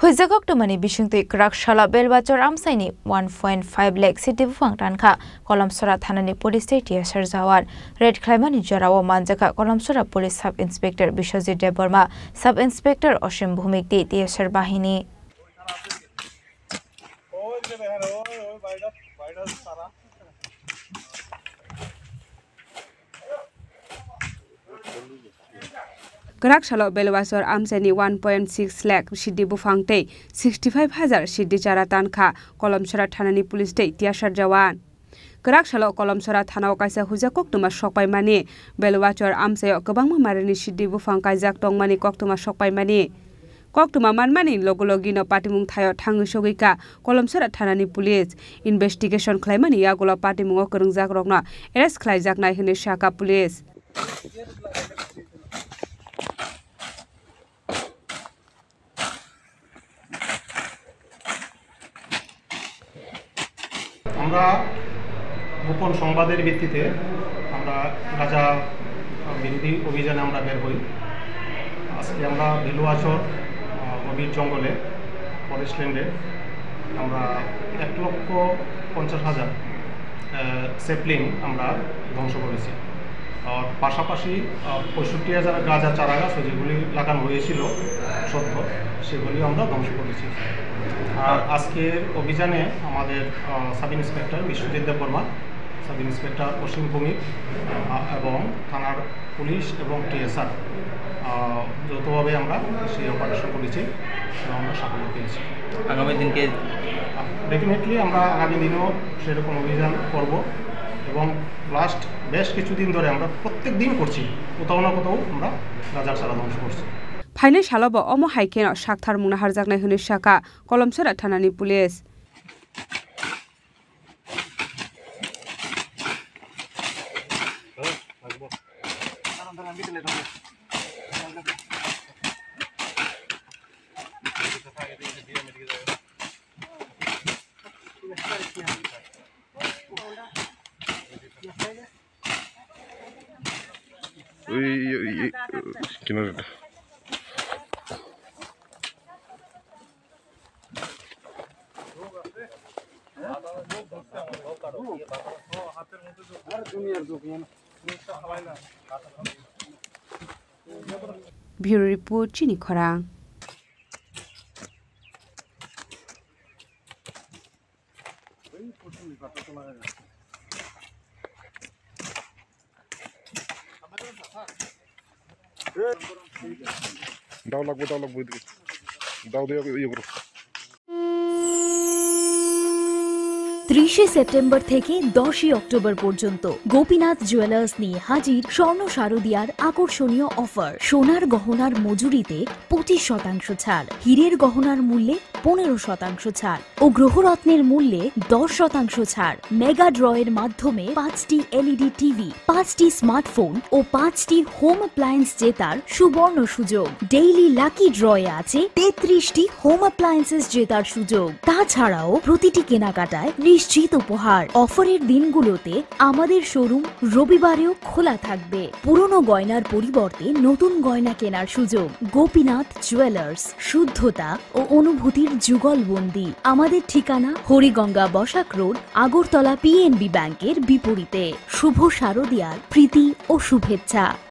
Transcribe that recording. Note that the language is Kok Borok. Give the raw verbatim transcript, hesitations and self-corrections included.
Huijak koktwmani bisingtwi kwrak salo Belbachor amchaini one point five lakh sidi buphang tankha Kolomsora thanani police tei T S R jawan. Raid khlaimani jorao manjakha Kolomsora police sub inspector Biswajit Debbarma, sub inspector Osim Bhumik tei T S R bahini. Kwrak salo Belwachor amchaini one point six lakh sidi buphang tei sixty five hajar sidi chara tankha Kolomsora thanani police tei T S R jawan. Kwrak salo Kolomsora thanao kaisa huijak koktwma sokpaimani. Belwachor amchaio kwbangma marini sidi buphang kaijak tongmani koktwma sokpaimani. Koktwma manmani logo logino patimung thaio thangwi sogwikha Kolomsora thanani police. Investigation khlaimani yagulo patimungo kwrwngjakrokno arrest khlaijaknai hwnwi sakha police. আমরা গোপন সংবাদের ভিত্তিতে আমরা গাঁজা বিরোধী অভিযানে আমরা বের হই। আজকে আমরা বেলুয়াচর, আহ, গভীর জঙ্গলে, ফরেস্ট ল্যান্ডে আমরা এক লক্ষ পঞ্চাশ হাজার, আহ, স্যাপলিং আমরা ধ্বংস করেছি। আর পাশাপাশি, আহ, পঁয়ষট্টি হাজার গাঁজা চারা গাছ যেগুলি লাগানো হয়েছিল সদ্য, সেগুলিও আমরা ধ্বংস করেছি। আর আজকের অভিযানে আমাদের, আহ, sub inspector Biswajit Debbarma, sub inspector Asim Bhowmik, আহ, এবং থানার পুলিশ এবং টিএসআর, আহ, যৌথভাবে আমরা সেই অপারেশন করেছি এবং আমরা সাফল্য পেয়েছি। আগামী দিনকে ডেফিনেটলি আমরা আগামী দিনেও সেরকম অভিযান করব এবং লাস্ট বেশ কিছুদিন ধরে আমরা প্রত্যেক দিন করছি, কোথাও না কোথাও আমরা গাজার চারা ধ্বংস করছি। Phainai salobo omo hai kheno sakthar mungna harjaknai hwnwi sakha Kolomsora thanani police. Ui, ui, ui, ui, kinara. Bureau Report, Chini Khorang. Dao lagbo, dao lagbo, dao de, yo, yo, bro. ত্রিশে সেপ্টেম্বর থেকে দশই অক্টোবর পর্যন্ত গোপীনাথ জুয়েলার্স নিয়ে হাজির স্বর্ণ শারদিয়ার আকর্ষণীয় অফার। সোনার গহনার মজুরিতে পঁচিশ শতাংশ ছাড়, হীরের গহনার মূল্যে পনেরো শতাংশ ছাড় ও গ্রহরত্নের মূল্যে দশ শতাংশ ছাড়। মেগা ড্রয়ের মাধ্যমে পাঁচটি এলইডি টিভি, পাঁচটি স্মার্টফোন ও পাঁচটি হোম অ্যাপ্লায়েন্স জেতার সুবর্ণ সুযোগ। ডেইলি লাকি ড্রয়ে আছে তেত্রিশটি হোম অ্যাপ্লায়েন্সেস জেতার সুযোগ। তাছাড়াও প্রতিটি কেনাকাটায় নিশ্চিত উপহার। অফারের দিনগুলোতে আমাদের শোরুম রবিবারেও খোলা থাকবে। পুরনো গয়নার পরিবর্তে নতুন গয়না কেনার সুযোগ। গোপীনাথ জুয়েলার্স, শুদ্ধতা ও অনুভূতির যুগলবন্দি। আমাদের ঠিকানা হরিগঙ্গা বসাক রোড, আগরতলা পিএনবি ব্যাংকের বিপরীতে। শুভ শারদিয়ার প্রীতি ও শুভেচ্ছা।